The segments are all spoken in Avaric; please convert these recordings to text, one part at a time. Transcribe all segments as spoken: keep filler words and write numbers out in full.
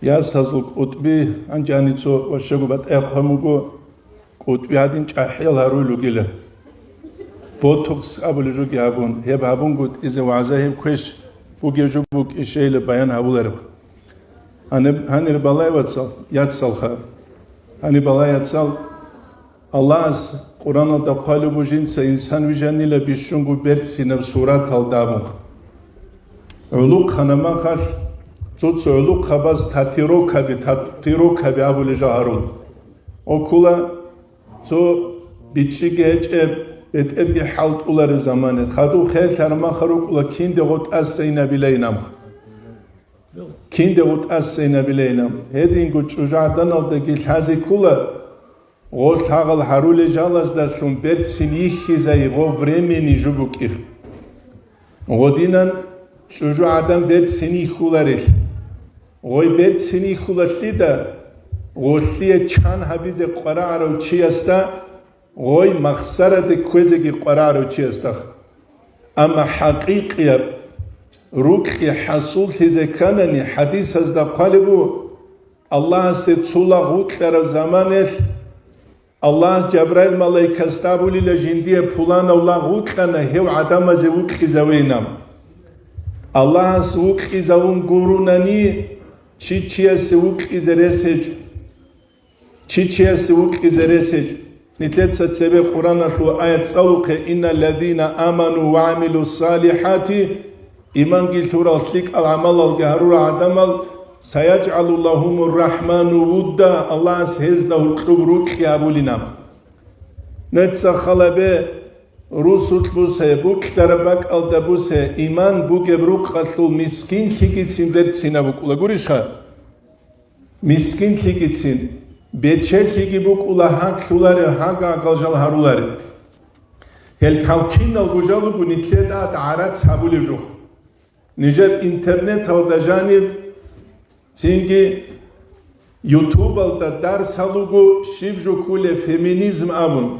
Ясазул кӀутӀби, гьанже гьаниб цо ващаго батӀа хъван буго, кӀутӀби гьадин чӀахӀиял гьаруй ругила. Ботокс абулеб жоги гьабун, гьеб гьабунго тӀизе вагӀза гьеб квеш бугеб жо букӀищейилан баян гьабулареб. Гьаниб, гьанир балай, вацал, яцалха. Гьаниб балай, яцал, Аллагьас Къуръаналда хъвалеб бу жинца инсан вижанила бищунго берцинаб сураталда абун. ГӀулухъана махалъ, цо-цо гӀулухъабаз татуировкаби, татуировкаби абулел жо гьарун. Окула цо бичӀчӀиги гьечӀеб, бетӀерги хӀалтӀулареб замане, хадуб херлъараб махал рукӀула кинде гъо тӀасайинабилайинаб. Кинде гъо тӀасайинабилайинаб. Гьединго чӀужугӀаданалдаги лъазе ккула, гъо лъагъал гьарулел жалаздалъун берцин йихьизай гъо времени жо букӀин. Гъодинан чӀужугӀадан берцин йихьуларел. Гъой берцин йихьулалъида, гъолъие чан гьабизе къварагӀарав чиясда, гъой махсараде кквезеги къварагӀарав чиясда. Амма хӀакъикъияб рукьи хӀасуллъизе кканани, хӀадисазда хъвалеб бу, Аллагьасе цо лагъ вукьараб заманаялъ Аллагь Жабраил малаикасда абулила, жиндие пуланав лагъ вукьана, гьев гӀадамазе вукьизавейилан. Аллагьас вукьизавун гурунани, чи чиясе вукьизе рес гьечӀо. Чи чиясе вукьизе рес гьечӀо. Нилъеца цебе Къуръаналъул аят цӀалухъе: «Инналладина аману ва гӀамилу салихати», иманги лъурал лъикӀал гӀамалалги гьарурал гӀадамал, «саяжгӀалу лагьумур рахӀману вудда», Аллагьас гьезда гьоркьоб рукьи гьабулина. Нуца халабе, русулъ бусе, букьараб бакӀалда бусе, иман бугеб рукъалъул мискинлъигицин берцинаб букӀула гурищха? Мискинлъигицин, бечелъиги букӀула, гьанкьуларе, гьагагал жал гьаруларе. Гьел гьал киналго жал руго нилъеда гӀарац гьабулеб жо. Нижер интернеталда жаниб, цинги ютубалда дарс гьабуго, щиб жо кколеб феминизм абун.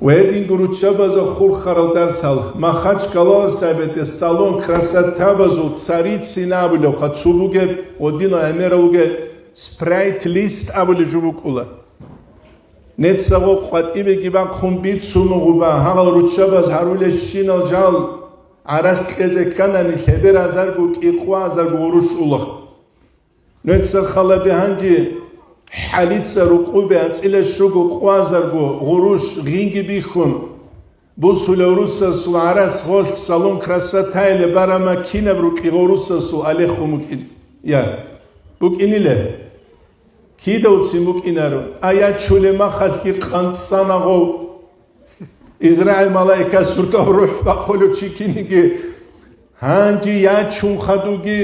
Ва гьединго руччабазда хурхарал дарсал, МахачкалаласабетӀе салон красотабазул царицин абулебха цо бугеб, гъодинал гӀемерал вугеб, спрайт-лист абулеб жо букӀула. Нецаго къватӀибеги бахъун бицун гъуба, гьагъал руччабаз гьарулещинал жал гӀарац кьезе кканани, лъеберазарго, кӀикъвазарго гъурущ ула. Нуца халабе гьанже хӀалица рукъубе анцӀила щуго къвазарго гъурущ гъинги бихьун, бусулев русасул гӀарац гъолъ салон красотайиле барама кинаб рукӀи гъов русасул алехун букӀин? Я, букӀиниле? Кидавцин букӀинаро, а ячулеб махалъги къанцӀана гъов. Израил малаикас суртав рухӀ бахъулев чи киниги, гьанже ячун хадуги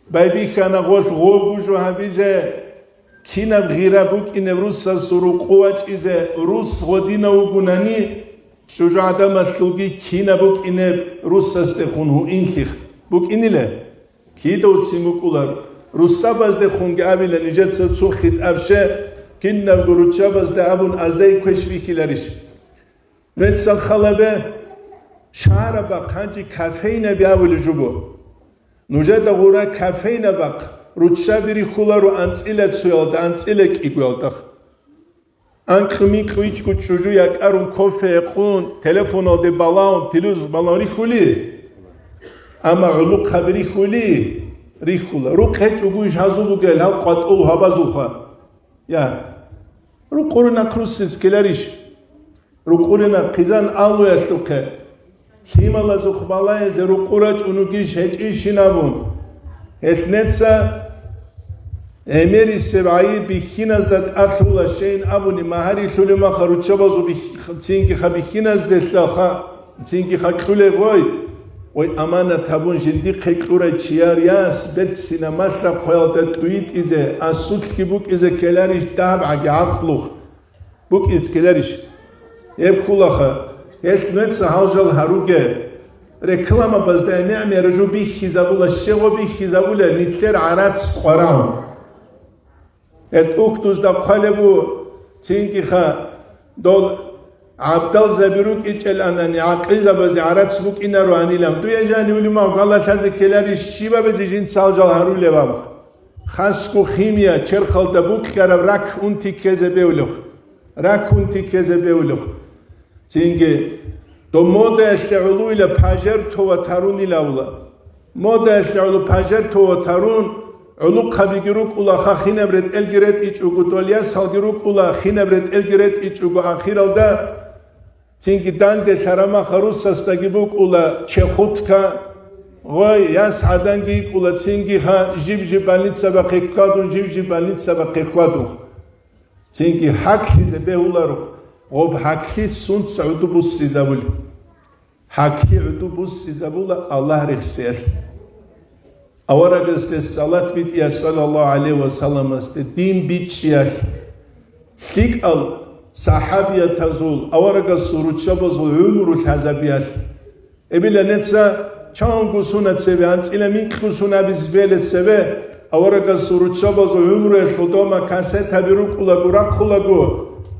байбихьана гъолъ гъогу жо гьабизе. Кинаб гъира букӀинеб русасул рукъу вачӀизе, рус гъодинав вугунани, чӀужугӀадамалъулги кинаб букӀинеб русасдехун гьуинлъих букӀиниле? Кидавцин букӀулар, русабаздехунги абила нижеца цо хитӀаб ще, кинабго руччабазда абун аздай квеш бихьиларищ? Нуца халабе, шагьараб бахъ гьанже кофейнаби абулеб жо буго. Нужеда гъура кофейнаб бахъ, руччаби рихьуларо анцӀила цоялда, анцӀила кӀигоялда. Анкьу-минкьу ичӀго чӀужу якӀарун кофе гьекъун, телефоналде балагьун, телевизор балагьун рихьули? Амма гӀулухъаби рихьули? Рихьула. Рукъ гьечӀого иш гьазул бугел гьал къватӀул гьабазулха. Я. Рукъурина хъруссис ккеларищ? Рукъурина хъизан аллуялъухъе. Лъималазухъ балагьизе рукъу рачӀунугищ гьечӀищин абун. Гьелъ неца гӀемерисеб гӀайиб бихьиназда тӀалъула щейин абуни, магьарилъулев маха руччабазул бих-, цинги ха бихьиназделъа ха, цинги ха кьулеб гъой, гъой аманат гьабун жиндихъе кьурай чияр яс берцина малъа хъваялда тӀуитӀизе, асулъги букӀизе ккеларищ дагьабгӀаги гӀакълух? БукӀиз ккеларищ? Гьеб кколаха, гьелъ нуца гьал жал гьаруге. Рекламабазда гӀемер-гӀемер жо бихьизабула, щегъо бихьизабула, нилъер гӀарац къварагьун. Гьел тӀухьдузда хъвалеб бу, цинги ха, дол гӀабдалзаби рукӀичӀел анани, гӀакъилзабазе гӀарац букӀинаро анилан. Дуе жанивли мав галалъазе ккеларищ, щибабизе жинца гьал жал гьарулеб аб? Хасго химия черхалда букьараб рак унти ккезе бевлъухъ. Рак унти ккезе бевлъухъ. Цинги, дов модаялъе гӀолуйила пожертвовать гьарунилавла. Модаялъе гӀоло пожертвовать гьарун, гӀолохъабиги рукӀула, хинаб ретӀелги ретӀичӀого, дол ясалги рукӀула, хинаб ретӀелги ретӀичӀого, ахиралда цинги данде лъарамаха русасдаги букӀула чехотка, гъой, яс гӀаданги йикӀула, цинги ха жиб-жиб больницабахъе хьвадун, жиб-жиб больницабахъе хьвадун. Цинги хӀаклъизе бегьуларухъ, гъоб хӀаклъи сунца гӀуду буссизабули. ХӀаклъи гӀуду буссизабула Аллагь рехсиялъ. Аварагасде салат битӀиялъ, саллаллагьу гӀалайгьи ва салламасде дин бичӀчӀиялъ, лъикӀал сахӀабиятазул, аварагасул руччабазул гӀумру лъазабиялъ. Эбила неца чанго суна цебе, анцӀила микьго сунабиз беле цебе, аварагасул руччабазул гӀумруялъул дома кассетаби рукӀулаго рахъулаго,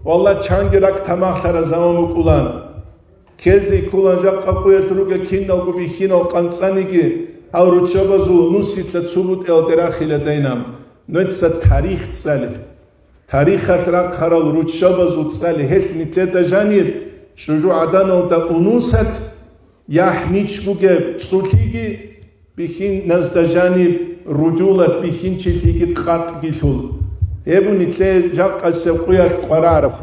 валла, чанги ракӀ тамахлъараб заман букӀулан. Ккезе кколан жакъа къуялъ ругел киналго бихьинал къанцӀаниги, гьал руччабазул нусилъа цо бутӀиялде рахила дайнам. Нуца тарих цӀале. Тарихалъ рахъарал руччабазул цӀале, гьелъ нилъеда жаниб чӀужугӀаданалда унусат, яхӀ-мич бугеб цӀулъиги, бихьиназда жаниб ружулат, бихьинчилъиги къатӀги лъул. Гьеб нилъее жакъасеб къуялъ къварараб.